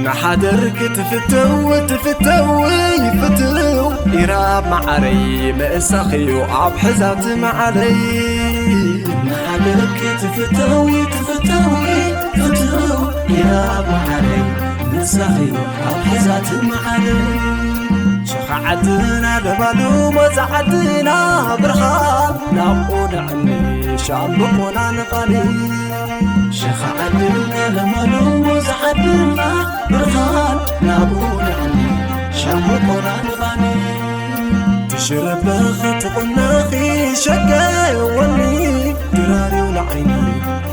ንሓደር ክትፍተው ትፍተው ይፍትው ኢራብ መዓረይ ምእሳኽዩ ኣብ ሕዛት መዓለይ። ንሓደር ክትፍተው ትፍተው ይፍትው ኢራብ መዓረይ ምእሳኽዩ ኣብ ሕዛት መዓለይ። ሸኻ ዓድና ለማሉ መዛ ዓድና ብርሃን ናብኡ ንዕኒ ሻምብቆና ንቓኒ። ሸኻ ዓድና ለማሉ መዛ ዓድና ብርሃን ናብኡ ንዕኒ ሻምብቆና ንቓኒ። ትሽረበኽ ትቑነኺ ሸገ ወኒ ድራሪው ንዓይኒ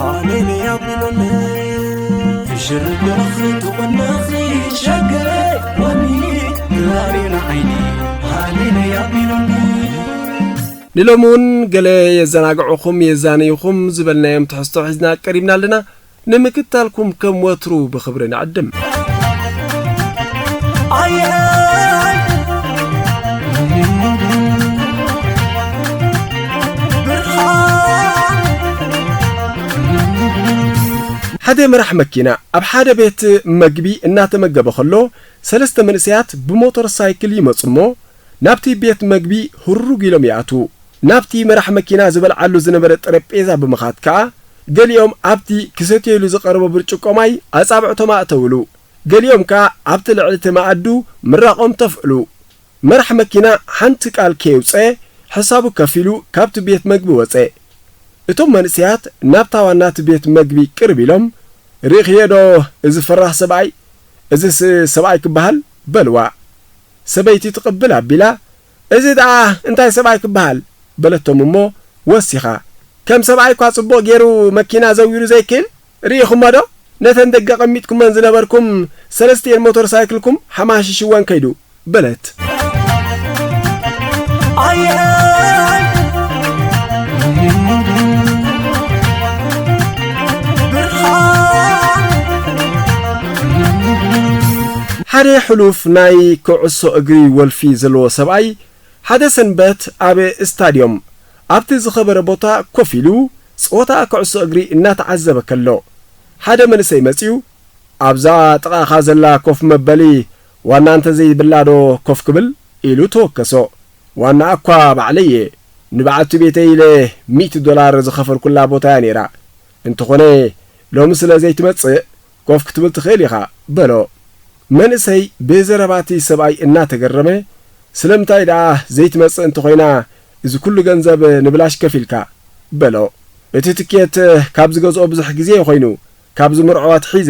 ሃሌሉያ ቢሉኒ። ትሽርበኽ ትቑነኺ ሸገ ወኒ ድራሪው ንዓይኒ ሃሌሉያ ቢሉኒ። ንሎሚ እውን ገለ የዘናግዑኹም የዛንዩኹም ዝበልናዮም ትሕዝቶ ሒዝና ቀሪብና ኣለና። ንምክታልኩም ከም ወትሩ ብኽብሪ ንዕድም። ኣየይ! ብርሃን! ሓደ መራሕ መኪና ኣብ ሓደ ቤት መግቢ እናተመገበ ከሎ፣ ሰለስተ መንእሰያት ብሞተር ሳይክል ይመጹ እሞ፣ ናብቲ ቤት መግቢ ህሩግ ኢሎም ይኣትዉ። ናብቲ መራሕ መኪና ዝበልዓሉ ዝነበረ ጠረጴዛ ብምኻድ ከኣ፣ ገሊኦም ኣብቲ ክሰትየሉ ዝቐረበ ብርጭቆ ማይ ኣጻብዕቶም ኣእተውሉ። ገሊኦም ከኣ ኣብቲ ልዕሊ እቲ መኣዱ ምራቖም ተፍእሉ። መራሕ መኪና ሓንቲ ቃል ከየውጸ፣ ሕሳቡ ከፊሉ ካብቲ ቤት መግቢ ወጸ። እቶም መንእሰያት ናብታ ዋና እቲ ቤት መግቢ ቅርብ ኢሎም፣ "ርኢኽዮ ዶ እዚ ፈራህ ሰብኣይ? እዝስ ሰብኣይ ክበሃል?" በልዋ። ሰበይቲ ትቕብል ኣቢላ፣ "እዚ ደኣ እንታይ ሰብኣይ ክበሃል?" በለቶም እሞ ወሲኻ፣ "ከም ሰብኣይ እኳ ጽቡቕ ገይሩ መኪና ዘዊሩ ዘይክእል ርኢኹሞ ዶ? ነተን ደገ ኣቐሚጥኩመን ዝነበርኩም ሰለስቲኤን ሞተር ሳይክልኩም ሓማሺሽወን ከይዱ" በለት። ኣየይ! ብርሃን! ሓደ ሕሉፍ ናይ ኩዕሶ እግሪ ወልፊ ዘለዎ ሰብኣይ ሓደ ሰንበት ኣብ ስታድዮም ኣብቲ ዝኸበረ ቦታ ኮፍ ኢሉ ጸወታ ኩዕሶ እግሪ እናተዓዘበ ከሎ፣ ሓደ መንእሰይ መጺኡ፣ "ኣብዛ ጥቓኻ ዘላ ኮፍ መበሊ ዋና እንተ ዘይብላ ዶ ኮፍ ክብል?" ኢሉ ተወከሶ። "ዋናኣ እኳ ባዕለይ እየ። ንበዓልቲ ቤተይ ኢለ ሚእቲ ዶላር ዝኸፈልኩላ ቦታ እያ ነይራ። እንተኾነ ሎሚ ስለ ዘይትመጽእ ኮፍ ክትብል ትኽእል ኢኻ" በሎ። መንእሰይ ብዘረባ እቲ ሰብኣይ እናተገረመ፣ "ስለምንታይ ደኣ ዘይትመጽእ እንተኾይና እዚ ኩሉ ገንዘብ ንብላሽ ከፊልካ?" በሎ። "እቲ ትኬት ካብ ዝገዝኦ ብዙሕ ግዜ ኮይኑ፣ ካብ ዝምርዖ ኣትሒዘ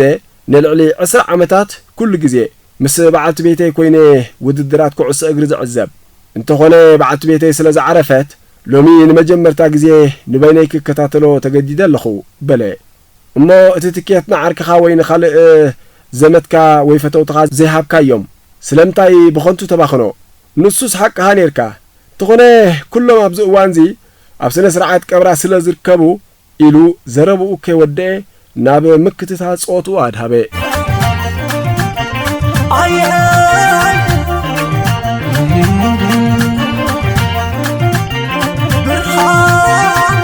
ንልዕሊ ዕስራ ዓመታት ኩሉ ግዜ ምስ በዓልቲ ቤተይ ኮይነ ውድድራት ኩዕሶ እግሪ ዝዕዘብ። እንተኾነ በዓልቲ ቤተይ ስለ ዝዓረፈት፣ ሎሚ ንመጀመርታ ግዜ ንበይነይ ክከታተሎ ተገዲደ ኣለኹ" በለ። "እሞ እቲ ትኬት ንዓርክኻ ወይ ንኻልእ ዘመድካ ወይ ፈተውትኻ ዘይሃብካዮም ስለምንታይ ብኸንቱ ተባኽኖ? ንሱስ ሓቅኻ ኔርካ። እንተኾነ ኩሎም ኣብዚ እዋንዚ ኣብ ስነ ስርዓት ቀብራ ስለ ዝርከቡ" ኢሉ ዘረብኡ ከይወደአ ናብ ምክትታል ጸወትኡ ኣድሃበ። ኣየይ! ብርሃን!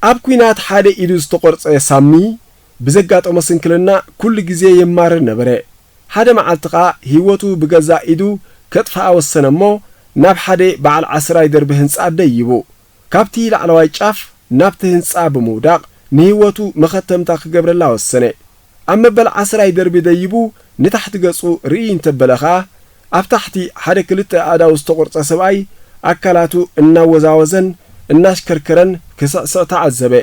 ኣብ ኲናት ሓደ ኢዱ ዝተቖርጸ ሳሚ ብዘጋጠሞ ስንክልና ኩሉ ግዜ የማርር ነበረ። ሓደ መዓልቲ ኸኣ ህይወቱ ብገዛእ ኢዱ ከጥፍኣ ወሰነ እሞ ናብ ሓደ በዓል ዓስራይ ደርቢ ህንጻ ደይቡ። ካብቲ ላዕለዋይ ጫፍ ናብቲ ህንጻ ብምውዳቕ ንህይወቱ መኸተምታ ክገብረላ ወሰነ። ኣብ መበል ዓስራይ ደርቢ ደይቡ ንታሕቲ ገጹ ርእይ እንተበለ ኸኣ፣ ኣብ ታሕቲ ሓደ ክልተ ኣእዳው ዝተቖርጸ ሰብኣይ ኣካላቱ እናወዛወዘን እናሽከርከረን ክስዕስዕ ተዓዘበ።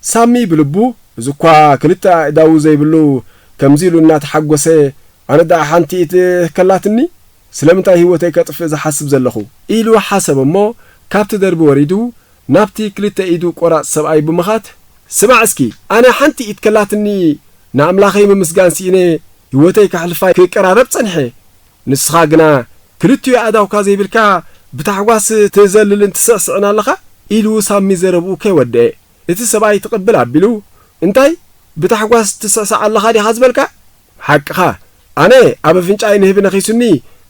ሳሚ ብልቡ፣ "እዚ እኳ ክልተ ኣእዳው ዘይብሉ ከምዚ ኢሉ እናተሓጎሰ፣ ኣነ ደኣ ሓንቲ ኢድ ከላትኒ? ስለምንታይ ህይወተይ ከጥፍእ ዝሓስብ ዘለኹ?" ኢሉ ሓሰበ እሞ፣ ካብቲ ደርቢ ወሪዱ፣ ናብቲ ክልተ ኢዱ ቆራጽ ሰብኣይ ብምኻድ፣ "ስማዕ እስኪ፣ ኣነ ሓንቲ ኢድ ከላትኒ ንኣምላኸይ ምምስጋን ስኢነ፣ ህይወተይ ከሕልፋ ክቀራረብ ጸኒሐ። ንስኻ ግና ክልቲኡ ኣእዳውካ ዘይብልካ ብታሕጓስ ትዘልልን ትስዕስዕን ኣለኻ?" ኢሉ ሳሚ ዘረብኡ ከይወደአ፣ እቲ ሰብኣይ ትቕብል ኣቢሉ፣ "እንታይ? ብታሕጓስ ትስዕስዕ ኣለኻ ዲኻ ዝበልካ? ሓቅኻ፣ ኣነ ኣብ ኣፍንጫይ ንህቢ ነኺሱኒ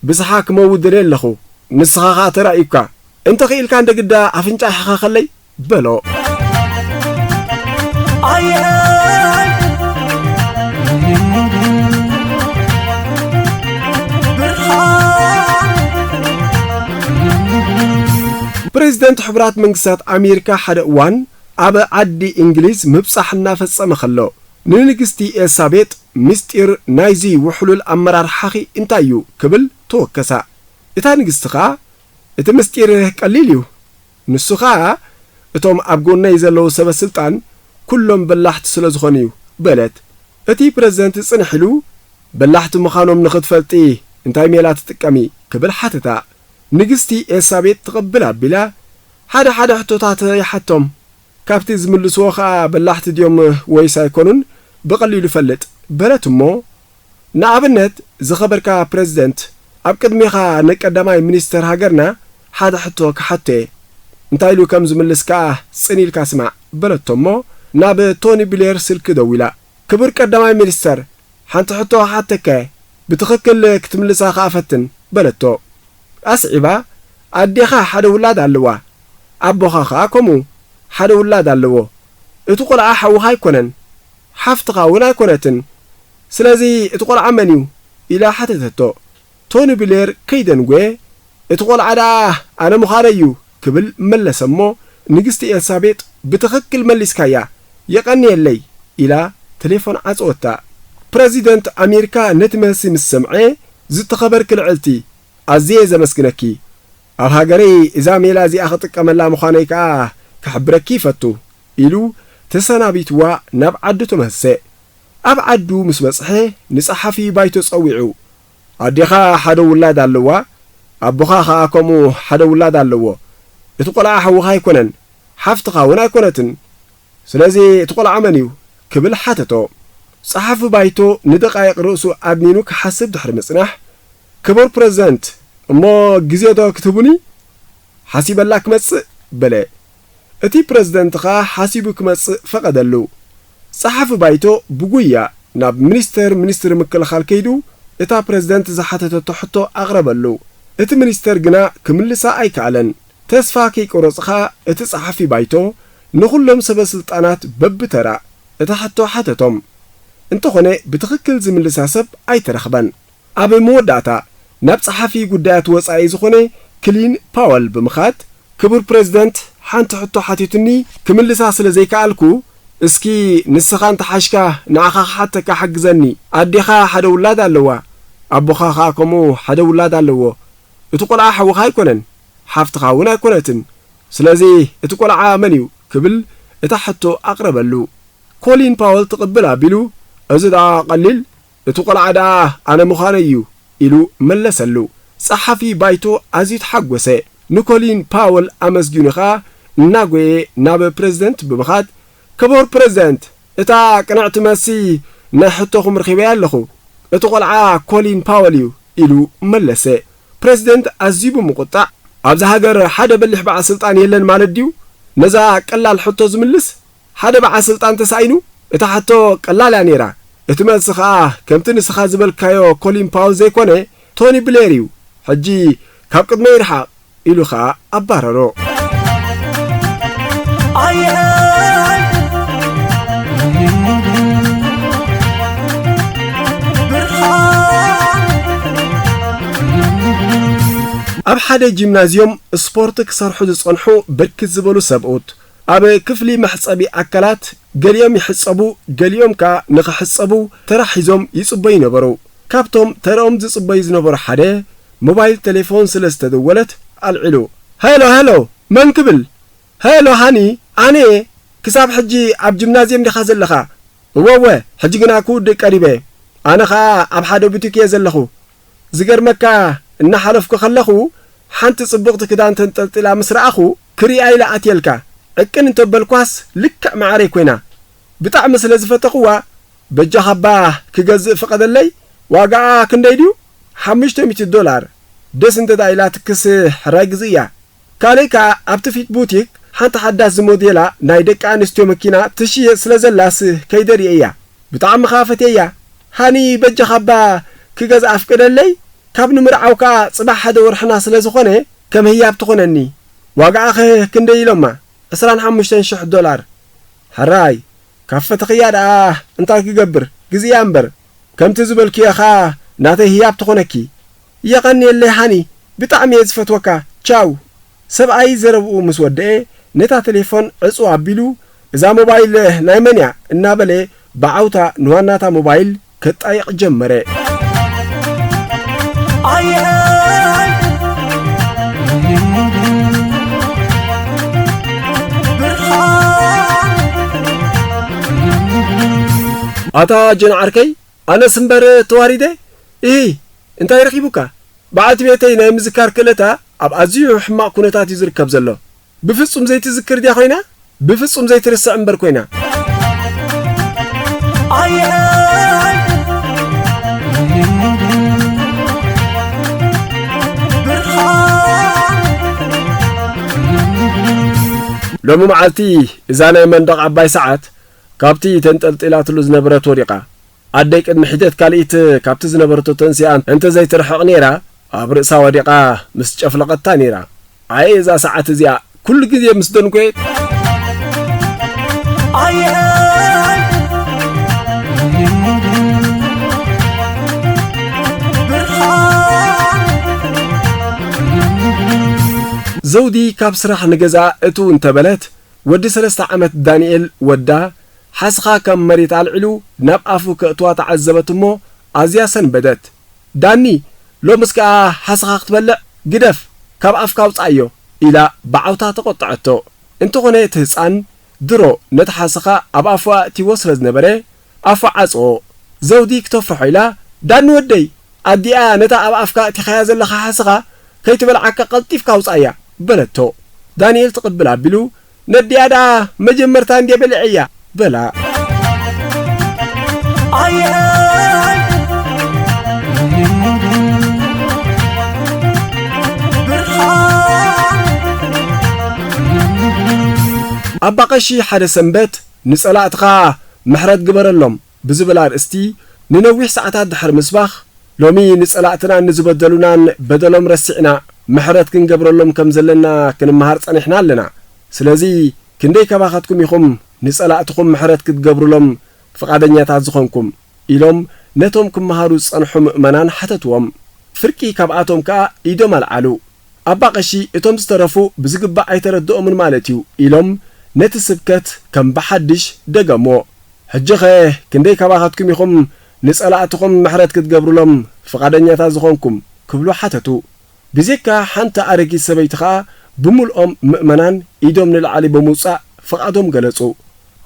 ብስሓ ክመውት ደልየ ኣለኹ። ንስኻ ኸኣ ተራእዩካ። እንተ ኽኢልካ እንደ ግዳ ኣፍንጫይ ሕኸኸለይ" በሎ። ኣየይ ብርሃን። ፕሬዝደንት ሕቡራት መንግስታት ኣሜሪካ ሓደ እዋን ኣብ ዓዲ እንግሊዝ ምብጻሕ እናፈጸመ ከሎ፣ ንንግስቲ ኤልሳቤጥ ምስጢር ናይዚ ውሕሉል ኣመራርሓኺ እንታይ እዩ ክብል ተወከሳ። እታ ንግስቲ ኸኣ፣ እቲ ምስጢር ቀሊል እዩ፣ ንሱ ኸኣ እቶም ኣብ ጎነይ ዘለዉ ሰበ ስልጣን ኩሎም በላሕቲ ስለ ዝኾኑ እዩ በለት። እቲ ፕረዚደንት ጽንሕ ኢሉ፣ በላሕቲ ምዃኖም ንኽትፈልጢ እንታይ ሜላ ትጥቀሚ ክብል ሓተታ። ንግስቲ ኤልሳቤጥ ትቕብል ኣቢላ፣ ሓደ ሓደ ሕቶታት ይሓቶም፣ ካብቲ ዝምልስዎ ኸኣ በላሕቲ ድዮም ወይስ ኣይኮኑን ብቐሊሉ እፈልጥ በለት እሞ፣ ንኣብነት ዝኸበርካ ፕረዚደንት፣ ኣብ ቅድሜኻ ንቀዳማይ ሚኒስተር ሃገርና ሓደ ሕቶ ክሓቶ እየ። እንታይ ኢሉ ከም ዝምልስ ከኣ ጽን ኢልካ ስማዕ በለቶ እሞ፣ ናብ ቶኒ ብሌር ስልኪ ደዊላ። ክቡር ቀዳማይ ሚኒስተር፣ ሓንቲ ሕቶ ክሓተካ እየ፣ ብትኽክል ክትምልሳ ከኣ ፈትን በለቶ። ኣስዒባ፣ ኣዴኻ ሓደ ውላድ ኣለዋ፣ ኣቦኻ ኸኣ ከምኡ ሓደ ውላድ ኣለዎ። እቲ ቈልዓ ሓውኻ ኣይኮነን፣ ሓፍትኻ እውን ኣይኮነትን። ስለዚ እቲ ቈልዓ መን እዩ? ኢላ ሓተተቶ። ቶኒ ብሌር ከይደንጎየ፣ እቲ ቈልዓ ደኣ ኣነ ምዃነይ እዩ ክብል መለሰ እሞ፣ ንግስቲ ኤልሳቤጥ ብትኽክል መሊስካያ፣ የቐንየለይ ኢላ ተሌፎን ዓጸወታ። ፕረዚደንት ኣሜሪካ ነቲ መልሲ ምስ ሰምዐ፣ ዝተኸበርኪ ልዕልቲ፣ ኣዝየ ዘመስግነኪ። ኣብ ሃገረይ እዛ ሜላ እዚኣ ክጥቀመላ ምዃነይ ከኣ ክሕብረኪ ይፈቱ ኢሉ ተሰናቢትዋ ናብ ዓዱ ተመልሰ። ኣብ ዓዱ ምስ በጽሐ ንጸሓፊ ባይቶ ጸዊዑ፣ ኣዴኻ ሓደ ውላድ ኣለዋ፣ ኣቦኻ ኸኣ ከምኡ ሓደ ውላድ ኣለዎ። እቲ ቈልዓ ሓውኻ ኣይኮነን፣ ሓፍትኻ እውን ኣይኮነትን። ስለዚ እቲ ቈልዓ መን እዩ? ክብል ሓተቶ። ጸሓፊ ባይቶ ንደቓይቕ ርእሱ ኣድኒኑ ክሓስብ ድሕሪ ምጽናሕ፣ ክቡር ፕረዚደንት፣ እሞ ግዜዶ ክትህቡኒ? ሓሲበላ ክመጽእ በለ። እቲ ፕረዚደንት ኸኣ ሓሲቡ ክመጽእ ፈቐደሉ። ጸሓፊ ባይቶ ብጉያ ናብ ሚኒስተር ሚኒስትሪ ምክልኻል ከይዱ እታ ፕረዚደንት ዝሓተተቶ ሕቶ ኣቕረበሉ። እቲ ሚኒስተር ግና ክምልሳ ኣይከኣለን። ተስፋ ከይቆረጸ ኸኣ እቲ ጸሓፊ ባይቶ ንኹሎም ሰበ ስልጣናት በብተራ እታ ሕቶ ሓተቶም። እንተኾነ ብትኽክል ዝምልሳ ሰብ ኣይተረኽበን። ኣብ መወዳእታ ናብ ጸሓፊ ጉዳያት ወጻኢ ዝኾነ ክሊን ፓወል ብምኻድ፣ ክቡር ፕረዚደንት፣ ሓንቲ ሕቶ ሓቲቱኒ ክምልሳ ስለ ዘይከኣልኩ፣ እስኪ ንስኻ እንተሓሽካ ንዓኻ ክሓተካ ሓግዘኒ። ኣዴኻ ሓደ ውላድ ኣለዋ፣ ኣቦኻ ኸኣ ከምኡ ሓደ ውላድ ኣለዎ። እቲ ቈልዓ ሓውኻ ኣይኮነን፣ ሓፍትኻ እውን ኣይኮነትን። ስለዚ እቲ ቈልዓ መን እዩ ክብል እታ ሕቶ ኣቕረበሉ። ኮሊን ፓወል ትቕብል ኣቢሉ፣ እዚ ደኣ ቀሊል፣ እቲ ቈልዓ ደኣ ኣነ ምዃነይ እዩ ኢሉ መለሰሉ። ጸሓፊ ባይቶ ኣዝዩ ተሓጎሰ። ንኮሊን ፓወል ኣመስጊኑ ኸኣ እናጎየ ናብ ፕረዚደንት ብምኻድ፣ ክቡር ፕረዚደንት፣ እታ ቅንዕቲ መልሲ ናይ ሕቶኹም ረኺበያ ኣለኹ። እቲ ቈልዓ ኮሊን ፓወል እዩ ኢሉ መለሰ። ፕረዚደንት ኣዝዩ ብምቑጣዕ፣ ኣብዚ ሃገር ሓደ በሊሕ በዓል ስልጣን የለን ማለት ድዩ? ነዛ ቀላል ሕቶ ዝምልስ ሓደ በዓል ስልጣን ተሳኢኑ? እታ ሕቶ ቀላል እያ ነይራ። እቲ መልሲ ኸኣ ከምቲ ንስኻ ዝበልካዮ ኮሊን ፓውል ዘይኮነ ቶኒ ብሌር እዩ። ሕጂ ካብ ቅድመይ ርሓቕ ኢሉ ኸኣ ኣባረሮ። ኣየይ ብርሃን። ኣብ ሓደ ጂምናዝዮም ስፖርት ክሰርሑ ዝጸንሑ ብርክት ዝበሉ ሰብኡት ኣብ ክፍሊ መሕጸቢ ኣካላት ገሊኦም ይሕጸቡ፣ ገሊኦም ከኣ ንኽሕጸቡ ተራ ሒዞም ይጽበዩ ነበሩ። ካብቶም ተረኦም ዝጽበዩ ዝነበሩ ሓደ ሞባይል ቴሌፎን ስለ ዝተደወለት ኣልዒሉ፣ "ሄሎ፣ ሄሎ፣ መን ክብል?" "ሄሎ ሃኒ፣ ኣነ እየ። ክሳብ ሕጂ ኣብ ጂምናዝየም ዲኻ ዘለኻ?" "እወ፣ እወ፣ ሕጂ ግና ክውድእ ቀሪበ። ኣነ ኸኣ ኣብ ሓደ ቡቲክ እየ ዘለኹ። ዝገርመካ፣ እናሓለፍኩ ከለኹ ሓንቲ ጽብቕቲ ክዳን ተንጠልጢላ ምስ ረኣኹ ክሪኣ ኢለ ኣትየልካ። ዕቅን እንተበልኳስ ልክዕ ማዕረይ ኮይና። ብጣዕሚ ስለ ዝፈተኽዋ በጃኻባ ክገዝእ ፍቐደለይ። ዋጋኣ ክንደይ ድዩ?" "ሓሙሽተ ሚእቲ ዶላር። ደስ እንተ ደኣ ኢላትክስ ሕራይ ግዝእያ። ካልእ ከኣ ኣብቲ ፊት ቡቲክ ሓንቲ ሓዳስ ዝሞዴላ ናይ ደቂ ኣንስትዮ መኪና ትሽየጥ ስለ ዘላስ ከይደ ርእየያ። ብጣዕሚ ከኣ ፈትየያ። ሃኒ በጃኻባ ክገዝኣ ፍቀደለይ። ካብ ንምርዓው ከኣ ጽባሕ ሓደ ወርሕና ስለ ዝኾነ ከም ህያብ ትኾነኒ። ዋጋኣኸ ክንደይ ኢሎማ?" "ዕስራን ሓሙሽተን ሽሕ ዶላር። ሕራይ፣ ካብ ፈተኽያ ደኣ እንታይ ክገብር? ግዝእያ እምበር። ከምቲ ዝበልክዮ ኸኣ ናተይ ህያብ ትኾነኪ። የቐንየለይ ሃኒ፣ ብጣዕሚ እየ ዝፈትወካ። ቻው። ሰብኣይ ዘረብኡ ምስ ወደኤ፣ ነታ ቴሌፎን ዕጹው ኣቢሉ፣ "እዛ ሞባይል ናይ መን እያ?" እናበለ ብዓውታ ንዋናታ ሞባይል ከጣይቕ ጀመረ። ኣየይ! ብርሃን! ኣታ ጀን ዓርከይ፣ ኣነስ እምበር ተዋሪደ? እሂ፣ እንታይ ረኺቡካ? በዓልቲ ቤተይ ናይ ምዝካር ክእለታ ኣብ ኣዝዩ ሕማቕ ኩነታት እዩ ዝርከብ ዘሎ። ብፍጹም ዘይትዝክር ድያ ኮይና? ብፍጹም ዘይትርስዕ እምበር ኮይና። ኣየይ! ብርሃን! ሎሚ መዓልቲ እዛ ናይ መንደቕ ዓባይ ሰዓት ካብቲ ተንጠልጢላትሉ ዝነበረት ወዲቓ። ኣደይ ቅድሚ ሒደት ካልኢት ካብቲ ዝነበረቶ ተንሲኣ እንተ ዘይትርሕቕ ነይራ፣ ኣብ ርእሳ ወዲቓ ምስ ጨፍለቐታ ነይራ። ኣየ እዛ ሰዓት እዚኣ፣ ኩሉ ግዜ ምስ ደንጎየት። ኣየ! ብርሃን! ዘውዲ ካብ ስራሕ ንገዛ እትው እንተበለት፣ ወዲ ሰለስተ ዓመት ዳንኤል ወዳ ሓስኻ ካብ መሬት ኣልዒሉ ናብ ኣፉ ከእትዋ ተዓዘበት እሞ ኣዝያ ሰንበደት። "ዳኒ፣ ሎምስ ከኣ ሓስኻ ክትበልዕ? ግደፍ፣ ካብ ኣፍካ ኣውጽኣዮ!" ኢላ ብዓውታ ተቖጥዐቶ። እንተኾነ እቲ ህጻን ድሮ ነቲ ሓስኻ ኣብ ኣፉ ኣእትይዎ ስለ ዝነበረ ኣፉ ዓጽዎ። ዘውዲ ክተፍርሖ ኢላ፣ "ዳኒ ወደይ፣ ኣዲኣ ነታ ኣብ ኣፍካ ኣእቲኻያ ዘለኻ ሓስኻ ከይትበልዓካ ቀልጢፍካ ኣውጽኣያ!" በለቶ። ዳንኤል ትቕብል ኣቢሉ፣ "ነዲኣ ደኣ መጀመርታ እንድየ በሊዐያ!" በላ። ኣየይ! ብርሃን! ኣባ ቀሺ ሓደ ሰንበት ንጸላእትኻ ምሕረት ግበረሎም ብዝብል ኣርእስቲ ንነዊሕ ሰዓታት ድሕሪ ምስባኽ፣ ሎሚ ንጸላእትናን ንዝበደሉናን በደሎም ረሲዕና ምሕረት ክንገብረሎም ከም ዘለና ክንመሃር ጸኒሕና ኣለና። ስለዚ ክንደይ ካባኻትኩም ኢኹም ንጸላእትኹም ምሕረት ክትገብሩሎም ፍቓደኛታት ዝኾንኩም? ኢሎም ነቶም ክመሃሩ ዝጸንሑ ምእመናን ሓተትዎም። ፍርቂ ካብኣቶም ከኣ ኢዶም ኣልዓሉ። ኣባ ቀሺ እቶም ዝተረፉ ብዝግባእ ኣይተረድኦምን ማለት እዩ ኢሎም ነቲ ስብከት ከም ብሓድሽ ደገምዎ። ሕጂኸ ክንደይ ካባኻትኩም ኢኹም ንጸላእትኹም ምሕረት ክትገብሩሎም ፍቓደኛታት ዝኾንኩም? ክብሉ ሓተቱ። ብዘይካ ሓንቲ ኣረጊት ሰበይቲ ኸኣ ብምልኦም ምእመናን ኢዶም ንላዕሊ ብምውጻእ ፍቓዶም ገለጹ።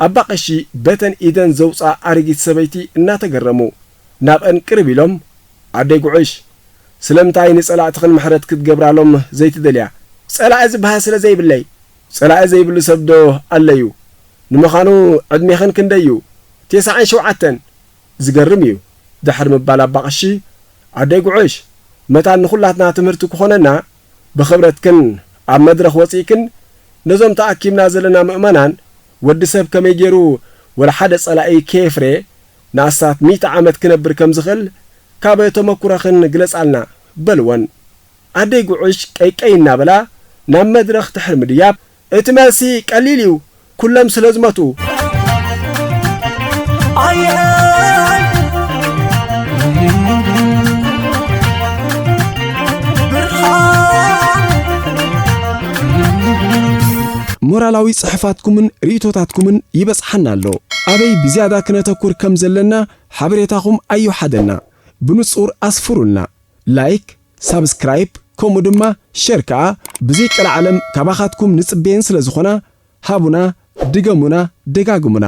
ኣባ ቀሺ በተን ኢደን ዘውጽኣ ኣረጊት ሰበይቲ እናተገረሙ ናብአን ቅርብ ኢሎም፣ ኣደይ ጉዑሽ፣ ስለምንታይ ንጸላእትኽን ምሕረት ክትገብራሎም ዘይትደልያ? ጸላኢ ዝበሃል ስለ ዘይብለይ። ጸላኢ ዘይብሉ ሰብ ዶ ኣለዩ? ንምዃኑ ዕድሜኽን ክንደይ እዩ? ቴስዓን ሸውዓተን። ዝገርም እዩ። ድሕሪ ምባል ኣባ ቀሺ፣ ኣደይ ጉዑሽ፣ መታን ንኹላትና ትምህርቲ ክኾነና፣ ብኽብረትክን ኣብ መድረኽ ወጺእክን ነዞም ተኣኪብና ዘለና ምእመናን፣ ወዲ ሰብ ከመይ ገይሩ ወላ ሓደ ጸላኢ ከየፍረየ ንኣስታት ሚእቲ ዓመት ክነብር ከም ዝኽእል ካብ ተመኩሮኽን ግለጻልና በልወን። ኣደይ ጉዑሽ ቀይቀይ እናበላ ናብ መድረኽ ድሕሪ ምድያብ፣ እቲ መልሲ ቀሊል እዩ፣ ኩሎም ስለ ዝመቱ። ኣየይ! ብርሃን! ሞራላዊ ጽሑፋትኩምን ርእይቶታትኩምን ይበጽሓና ኣሎ። ኣበይ ብዝያዳ ክነተኩር ከም ዘለና ሓበሬታኹም ኣዮሓደና። ብንጹር ኣስፍሩልና። ላይክ፣ ሳብስክራይብ፣ ከምኡ ድማ ሸር ከኣ ብዘይ ቀልዓለም ካባኻትኩም ንጽበየን ስለ ዝኾና፣ ሃቡና፣ ድገሙና፣ ደጋግሙና።